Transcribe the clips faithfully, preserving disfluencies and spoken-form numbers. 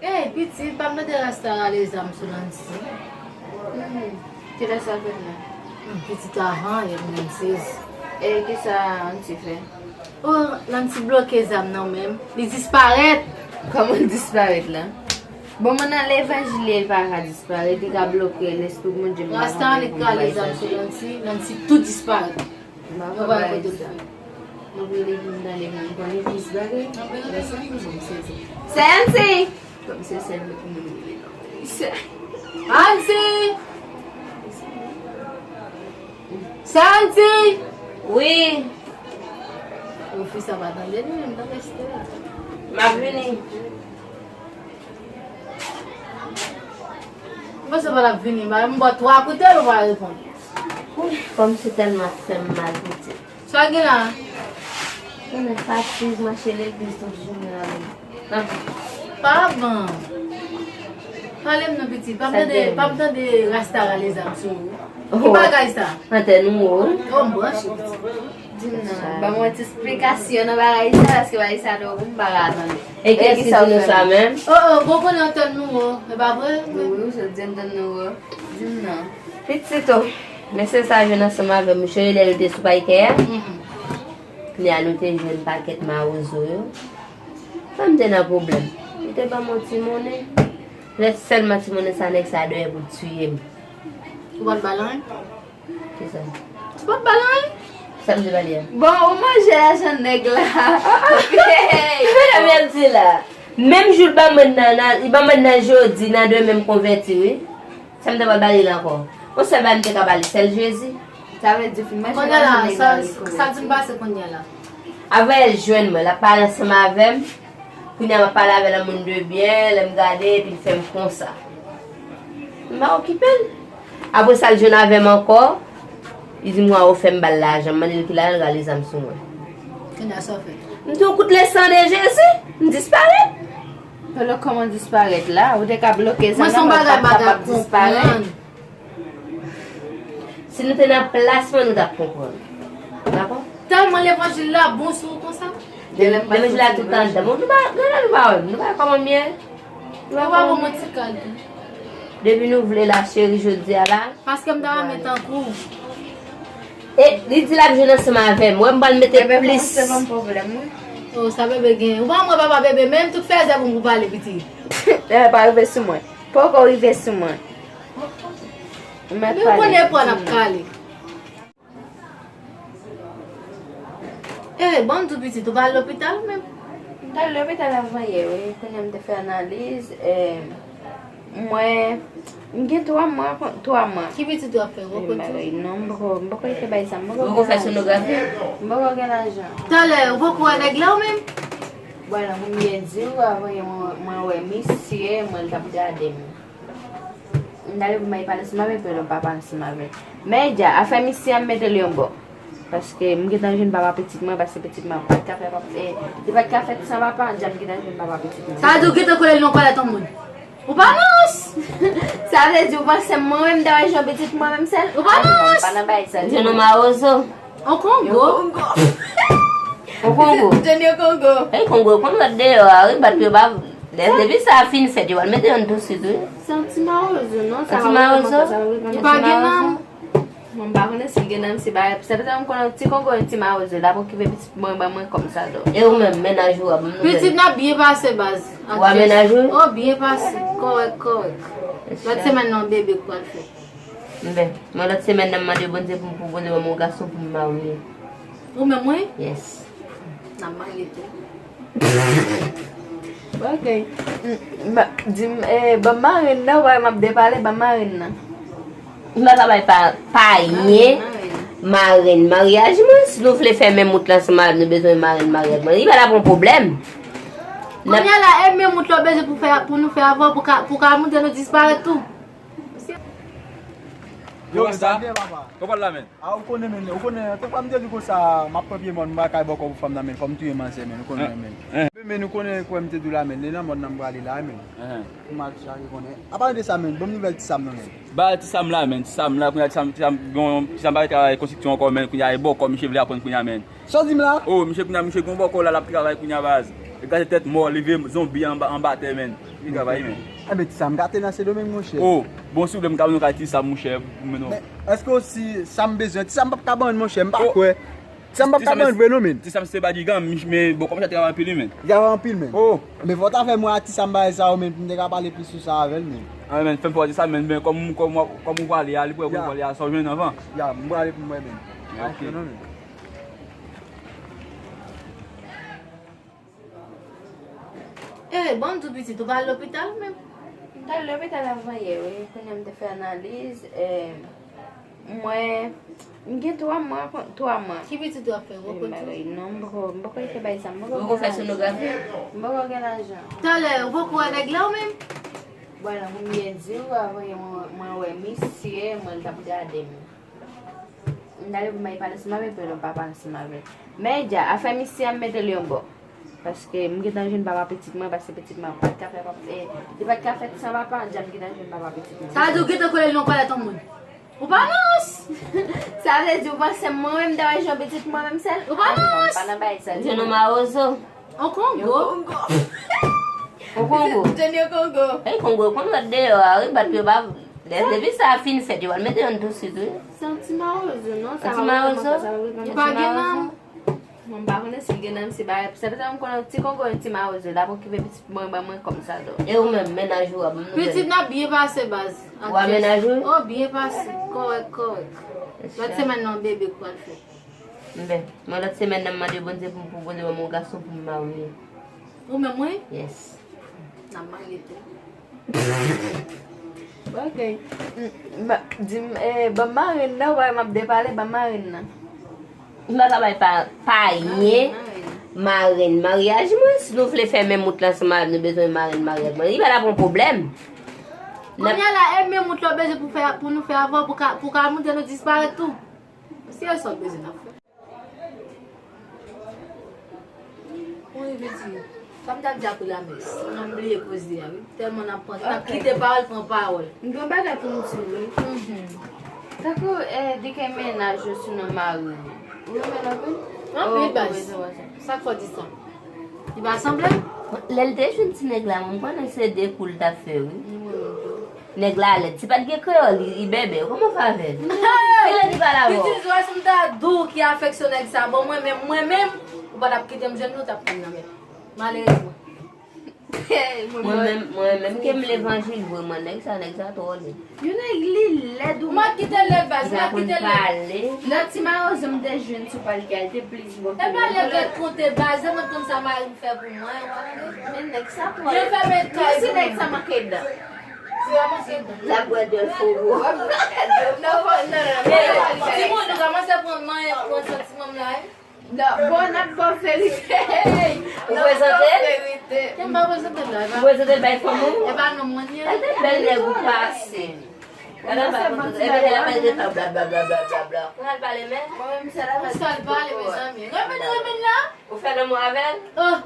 Ey, pitit, pa m tande Rasta rale zam sou Lancy. Hmm, kilè sa fèt la? Hmm, pitit, avan yè m menm sezi. E kisa Lancy fè? Oh, Lancy bloke zam nan menm. Li disparèt. Kòman l disparèt la? Bon, moun nan levanjil li, li pa ka disparèt, li ka bloke lespri Bondye m pa Rasta, li rale zam sou Lancy, Lancy tou disparèt. Mwen pa kote l fè. Mwen vle li vin tande mwen konnen plis bagay. Mwen sezi. Santi! Kòm se sèl mwen ki moun rele non. Santi! Santi! Wi. Ou fi sa pa tande li menm, tande Estela. M ap vini. Mwen se pa l ap vini, m ba, m ba w twa kout ou pa reponn. Kòm se tèlman ap fè m mal, pitit. Sa gen la? Konnen fatig, mache legliz tout jounen la menm. Pa van. Pale m non pitit, pa m tande, pa m tande Rasta rale zam sou ou. Ki bagay sa? Antèn ou wo wi. Oh, m branche pitit. Di m non, ban mwen ti esplikasyon nan bagay sa, paske bagay sa nou pou m pa ka tande. E ki sa w fè sa menm? Oh, oh, bon konnen antèn nou wo, e pa vre? Wi, wi, ou sot di antèn nou wo. Di m non. Pitit o, mesye sa jwenn ansanm avè m, ou sonje lè nou te sou Paykè a? Kounye a nou te jwenn pakèt mawozo yo. Sa m te nan pwoblèm. Li te ban m yon ti monnen. Lè sèlman ti monnen sa nèg sa dèyè pou l tiye m. Ou pa t ba l anyen? Kisa? Ou pa t ba l anyen? Sa m te ba li a? Bon, ou manje lajan nèg la. Hey! Ki bagay m ap di la? Menm jou l ban mwen nan, nan, li ban mwen nan jodi, nan demen m konvèti wi. Sa m ta pral ba li la ankò? Yon sèl bagay m te ka ba li, sèl Jezi. Sa vle di fin manje lajan nèg la li konvèti. Kounye a la, sa, sa di m pase kounye a la? Avè l jwenn mwen, l ap pale ansanm avè m. Kounye a m ap pale avè l an moun de byen, lè m gade, epi l fè m konsa. M pa okipe l. Apre sa, l jwenn avè m ankò. Li di m, "Waw, ou fè m ba l lajan." M mande l ki lajan, l rale zam sou mwen. Kounye a sa w fè? M di yon kout lesan de Jezi, m disparèt. Polo kòman disparèt la? Ou te ka bloke zam nan, men ou pa t kapab disparèt. Si nou te nan plas mwen, nou t ap konprann. Dakò? Tèlman levanjil la bon sou ou konsa? Levanjil la tout anndan. Bon, nou pa, nou pa, nou pa wè m, nou pa wè kòman m ye? Nou pa wè kòman m ye? Depi nou vle la, cheri, jodi a la. Paske m ta renmen tankou w. E li di l ap jwenn ansanm avè m. Wè m pral mete plis. Oh, sa bebe gen. Ou pa wè papa bebe, menm tout fèzè pou m pou pale pitit. Lè pa rive sou mwen. Poko rive sou mwen. Ou mèt pale. Ou konnen pwa n ap kale. Eh, ban m di w pitit, ou pa al lopital ou menm? M t al lopital avan yè, wi. Kounye a m te fè analiz, eh, mwen, m gen twa mwa, twa mwa. Ki pitit w ap fè? Woko di? Non, m poko, m poko rete bay sa, m poko gen lajan. Ou poko fè sonografi? M poko gen lajan. Talè, ou poko wè nèg la ou menm? Bon, nan pou m byen di w, avan yè mwen, mwen wè misye, mwen l t ap gade m. M t ale pou m al pale ansanm avè l, epi l pa pale ansanm avè l. Men, dja, afè misye a, m mete l yon bò. Paske m gentan jwenn papa pitit mwen, paske pitit mwen pa t ka fè pap-, eh, li pa t ka fèt san papa, dja m gentan jwenn papa pitit mwen. Sa vle di w gentan kole l nan kòlèt yon moun? Ou pa rans! Sa vle di, ou panse mwen menm, m ta wè jwenn pitit mwen menm sèl? Ou pa rans! M pa nan bagay sa. Jwenn yon mawozo. Yon kongo. Yon kongo. Yon kongo. Jwenn yon kongo. Ey, kongo, konn wè deyò a, wi, bat yo ba. Depi sa a fin fèt, yo al mete youn tousuit, wi. Se yon ti mawozo, non? Sa pa vrèman konsa, sa pa vrèman. Li pa gen nanm. Mwen, m pa konnen si l gen nanm, si bagay. Se petèt m konnen yon ti kongo, yon ti mawozo. L ap okipe pitit mwen, ban mwen kòm sa, do. E ou menm, mennaj ou a, ban m nouvèl. Pitit n ap byen pase, baz. Ou a mennaj ou? Oh, byen pase. Kòrèk, kòrèk. Lòt semèn nan, bebe k pral fèt. Enben, mwen lòt semèn nan, m mande Bondye pou m pwopoze ban m yon gason pou m marye. Ou menm, wi? Yes. N ap marye tou. Ok. M, m, di m, eh, ban m marenn nan, ou pa wè m ap depale, ban m marenn nan. M pa ka bay pa, payen, marenn maryaj mwen. Si nou vle fè menm wout la ansanm avè m, nou bezwen marenn maryaj mwen. Li pa t ap yon pwoblèm. Kounye a la, e menm wout la w bezwen pou fè, pou nou fè avan, pou ka, pou ka montre nou disparèt tou. Yo, sa gen, papa. Kòman l la, menn? A, ou konnen, menn, ou konnen, te fwa m te di konsa, m ap pran pye mòn, m pa kay bòkò pou fanm nan, menn, fò m touye manzè, menn, ou konnen, menn. Men, men, ou konnen, kwè m te di w la, menn, e nan mòn nan m prale la, menn. Pou m al chache konnen. Apa de sa, menn, ban m nouvèl ti Sam nan, menn. Ba ti Sam la, menn, ti Sam la, kounye a ti Sam, ti Sam, bon, ti Sam pa travay konstriksyon ankò, menn, kounye a e bòkò misye vle aprann kounye a, menn. Sa w di m la? Oh, misye kounye a, misye gon bòkò la, l ap travay kounye a, baz. Gade tèt mò, leve zonbi anba, anba tè, menn. Li travay, menn. Enben, ti Sam gate nan Sendomeng, monchè. Oh, bon, silvouplè, m ka ban nou kay ti Sam, monchè, pou mwen, non. Men, èske osi, Sam bezwen, ti Sam p ap ka ban, monchè, m pa kwè. Ti Sam p ap ka ban vre, non, menn. Ti Sam se badigan, men, bon, kòm sa travay anpil, wi, menn. Li travay anpil, menn. Oh. Men fò w ta fè mwen a ti Sam bagay sa yo, menn, pou m te ka pale plis sou sa avè l, menn. Ah, menn, fè m fò ti Sam, menn, men kòm, kòm, kòm ou prale a, li prè pou prale a, sa w jwenn anvan. Ya, m prale pou mwen, menn. Ok. Non, menn. Eh, bon, m di w pitit, ou pa al lopital menm? M t al lopital avan yè, wi. Kounye a m te fè analiz, eh, mwen, m gen twa mwa, twa mwa. Ki pitit w ap fè? Ou poko di? Non, m poko, m poko fè bay sa, m poko gen lajan. Ou poko fè sonografi? M poko gen lajan. Talè, ou poko wè nèg la ou menm? Bon, nan pou m byen di w, avan yè mwen, mwen wè misye, mwen l t ap gade m. M t ale pou m al pale ansanm avè l, epi nou pa pale ansanm avè l. Men dja, afè misye a m mete l yon bò. Paske m gentan jwenn papa pitit mwen, paske pitit mwen pa t ka fè pap-, eh, li pa t ka fèt san papa, dja m gentan jwenn papa pitit mwen. Sa vle di w gentan kole l nan kòlèt yon moun. Ou pa mans! Sa vle di w panse mwen menm ta wè jan pitit mwen menm sèl? Ou pa mans! Ah non, pa nan bagay sa. Di nou mawozo. On Kongo. On Kongo. Junior Kongo. Ey, Kongo, konn lòt deyò a, wi, bat yo pa. Depi sa a fin fèt, yo pral mete youn tousuit, wi. Se yon ti mawozo, non? Sa pa yon mawozo? Li pa gen nanm. Mwen, m pa konnen si l gen nanm, se pa, se petèt m konnen ti Kongo, yon ti mawozo, l ap okipe pitit mwen, ban mwen kòm sa, do. E ou menm, mennaj ou a ban m nouvèl? Pitit n ap byen pase, baz. Ou a mennaj ou? Oh, byen pase. Kòrèk, kòrèk. Lòt semèn nan, bebe k pral fèt. Enben, mwen lòt semèn nan, m mande Bondye pou m pwopoze ban m yon gason pou m marye. Ou menm, wi? Yes. N ap marye tou. Ok. M, m, di m, eh, ban m marenn nan, ou pa wè m ap depale, ban m marenn nan. M pa ka bay pa, payen, marenn maryaj mwen. Si nou vle fè menm wout la ansanm avè m, nou bezwen marenn maryaj mwen. Li pa ta pran pwoblèm. Kounye a la, e menm wout la w bezwen pou fè, pou nou fè avan, pou ka, pou ka montre nou disparèt tou. Mesye, sa w bezwen n ap fè. Wi, pitit. Sa m t ap di apre lamès. Mwen bliye koze a, wi. Tèlman n ap pran, n ap kite pawòl pran pawòl. M gen yon bagay pou m di w, wi. Mhm. Tankou, eh, di ke mennaj ou sinon mari w. Ou renmen l anpil? Anpil, baz. Sa k fè w di sa? Li pa sanble? Lè l te jwenn ti nèg la, mwen, m konnen se de kou l t ap fè, wi. Nèg la lèd. Si pa t gen kreyòl, li, li bèbè. Kòman w fè avè l? Kilè li pale avè w? Pitit, ou wè si m ta di w ki afeksyon nèg sa ban mwen, men mwen menm, ou pa t ap kite m jwenn li, ou t ap pran nan men m. Malerezman. Mwen menm, mwen menm ke m levanjil vre, mwen, nèg sa, nèg sa twò lèd. Yon nèg li lèd ou. M ap kite l lèd, baz, m ap kite l lèd. Nan ti mawozo m te jwenn sou pa l ki al te plis bon. E pa lèd lèd konte, baz, e mwen konn sa mari m fè pou mwen, w ap wè. Men nèg sa twò lèd. Yo fèmen kay pou mwen. Si nèg sa manke dan. Si w manke dan. L ap bwè dèl fowo. Non, non, non, non. Timoun, nou kòmanse pran manyen, pran santiman m la, wi. Non, bon, n ap ba w verite. Ou prezante l? Verite. Kè m pa prezante l la, e pa. Ou prezante l bay fanm ou? E pa non mwen ye. Gade bèl nèg ou pase. Gade l pa prezante l. Epi l ap pale de tan, bla, bla, bla, bla, bla, bla. Ou al pale, men? Mwen menm, se la. Ou sal pale, mezanmi. Renmen, renmen la? Ou fè lanmou avè l? Oh.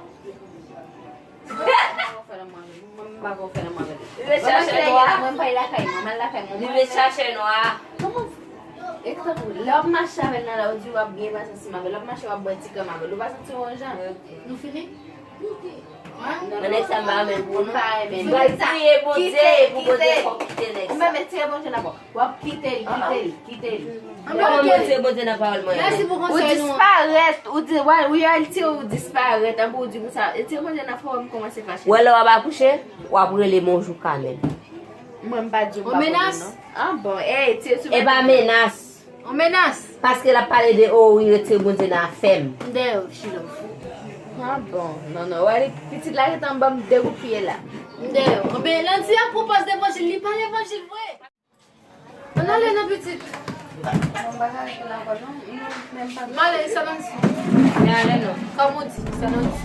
Mwen pa konn fè lanmou avè l. Mwen pa konn fè lanmou avè l. Li vle chache nwa. Mwen pa lakay mwen, m al lakay mwen. Li vle chache nwa. Kòman? Egzanp, lè w ap mache avè l nan la, ou di w ap gen pasyans ansanm avè l, w ap mache, w ap bwè ti krèm avè l, ou pa santi w yon jan? Nou fini? Mwen nèg sa m pa renmen l pou nou. M pa renmen l. Mwen priye Bondye pou Bondye fè w kite nèg sa. Ou menm retire Bondye nan pòt. W ap kite l, kite l, kite l. Kòman mwen retire Bondye nan pawòl mwen? Mèsi pou konsèy nou an. Ou disparèt, ou di, w al, ou al tire, ou disparèt, apre ou di pou sa, retire Bondye nan pawòl, m kòmanse fache. Wè lè w ap akouche, w ap rele m yon jou kanmenm. Mwen m pa di w m pa konnen non. On menas? Ah bon, ey, tire sou mwen. E pa menas. On menas? Paske l ap pale de, oh, wi, retire Bondye nan afè m. M dèyè w, Chilòf. Ah bon, non, non, wè li, pitit la gentan ban m de kout pye la. M dèyè w. Oben, Landy ap pran pòz levanjil, li pa levanjil vre. Ann ale non pitit. Mwen pa ka rete la ankò non. M ale, sa nan di. Men ale non. Kòm ou di, sa nan di.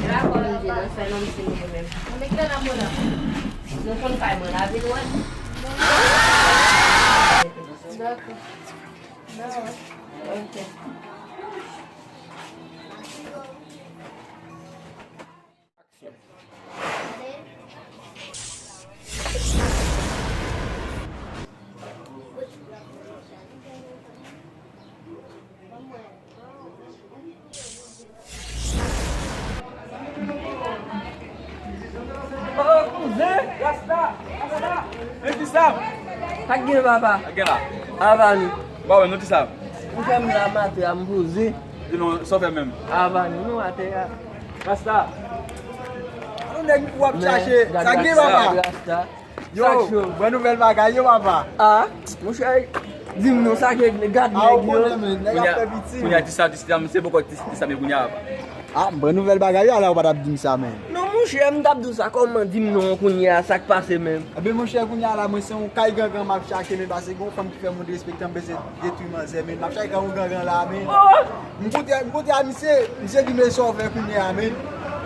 E pa kòm di non, sa nan di nou menm. Mwen met la nan mwen la. Nou konn kay mwen la, vin wè. Dakò. Dakò. Ok. Rasta! Men ki sa? Sa k gen, papa? Sa k gen la? Ava nou. Ba wè, nou ki sa? Ou fè m la maten a, m poze. Di nou, sa w fè menm? Ava nou, nou atè a. Rasta! Yon nèg w ap chache. Sa k gen, papa? Rasta. Yo, bòn nouvèl bagay yo, papa. Ah, monchè, di m non, sa gen, gad nèg yo. Kounye a, kounye a, ti sa, ti sa, se bòkò ti, ti sa, men kounye a, papa. Ah, m pran nouvèl bagay yo, ala ou pa t ap di m sa, men. Non, monchè, m t ap di w sa, kòman di m non, kounye a, sa k pase menm? Ebyen, monchè, kounye a la, mwen se yon kay gangan m ap chache, men pase gen yon fanm ki fè m yon derespektan, m bezwen detwi manzè, men m ap chache kay yon gangan la, men. M koute, m koute a misye, misye di m e sa w fè kounye a, men.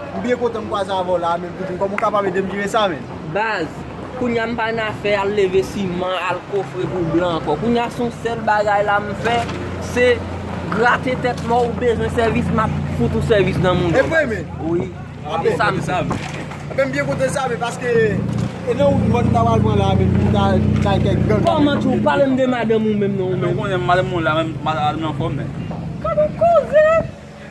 M byen kontan m kwaze avè w la, men, pou di m kòman w kapab ede m jere sa, men. Baz, kounye a m pa nan afè al leve siman, al kofre pou blan ankò. Kounye a se yon sèl bagay la m fè, se grate tèt mò, ou bezwen sèvis, m ap fout ou sèvis nan moun. E vre, men? Wi. Ape sa m. Ape m byen kontan sa, men, paske e nan wout mòn ta pral pran la, men pou ta bay kèk gang. Kòman tou? Pale m de madanm ou menm non, ou menm. Ou konnen madanm mwen la, men madanm nan anfòm, men. Gade koze!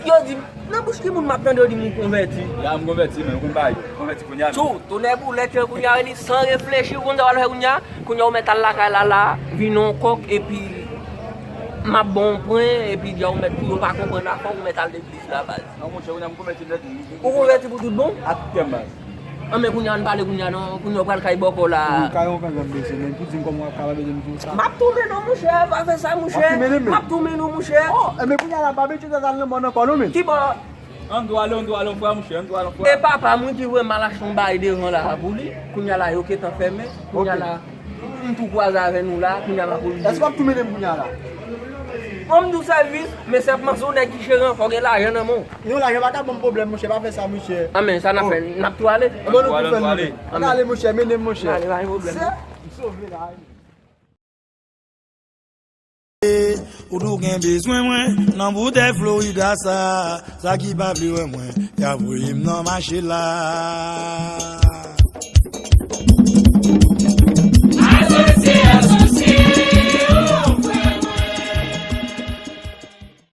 Yo di, nan bouch ki moun m ap tande yo di m ou konvèti? Ya, m konvèti, men ou konn bagay. Konvèti kounye a, men. Tou, tonè boulèt yo kounye a, li san reflechi, ou konn sa w al fè kounye a? Kounye a ou mèt al lakay la, la, vin yon kòk, epi m ap ba w yon pwen, epi di a ou mèt tou, yo pa konprann afè w, ou mèt al legliz la, baz. Non, monchè, kounye a m konvèti nèt, wi. Ou konvèti pou tout bon? A tout kè m, baz. An, men kounye a, ann pale kounye a, non. Kounye a, ou pral kay bòkò la. Wi, kay yon gang m bezwen, men. Pou di m kòman w ap kapab ede m jere sa. M ap toumen non, monchè, pa fè sa, monchè. W ap toumen, men, men. M ap toumen non, monchè. Oh, enben, kounye a la, pa mete tèt al nan mòn ankò, non, men. Ki bò? Ann dwe ale, ann dwe ale, yon fwa, monchè, ann dwe ale, yon fwa. E papa mwen ki voye m al achte yon bagay devan la pou li. Kounye a la, yo gentan fèmen. Kounye a la, m tou kwaze avè nou la, kounye a m ap oblije. Èske w ap tou mennen m kounye a la? Bon, m di w sèvis, men sèlman se yon nèg ki jere, fò w gen lajan nan men w. Non, lajan pa ka ban m pwoblèm, monchè, pa fè sa, monchè. A, men sa n ap fè, n ap tou ale. Ann tou ale, ann tou ale. Ann ale, monchè, mennen m, monchè. Ale, pa gen pwoblèm. Se, m sove la. Ou tou gen bezwen mwen nan boutèy Florida sa, sa ki pa vle wè mwen, y a voye m nan mache la.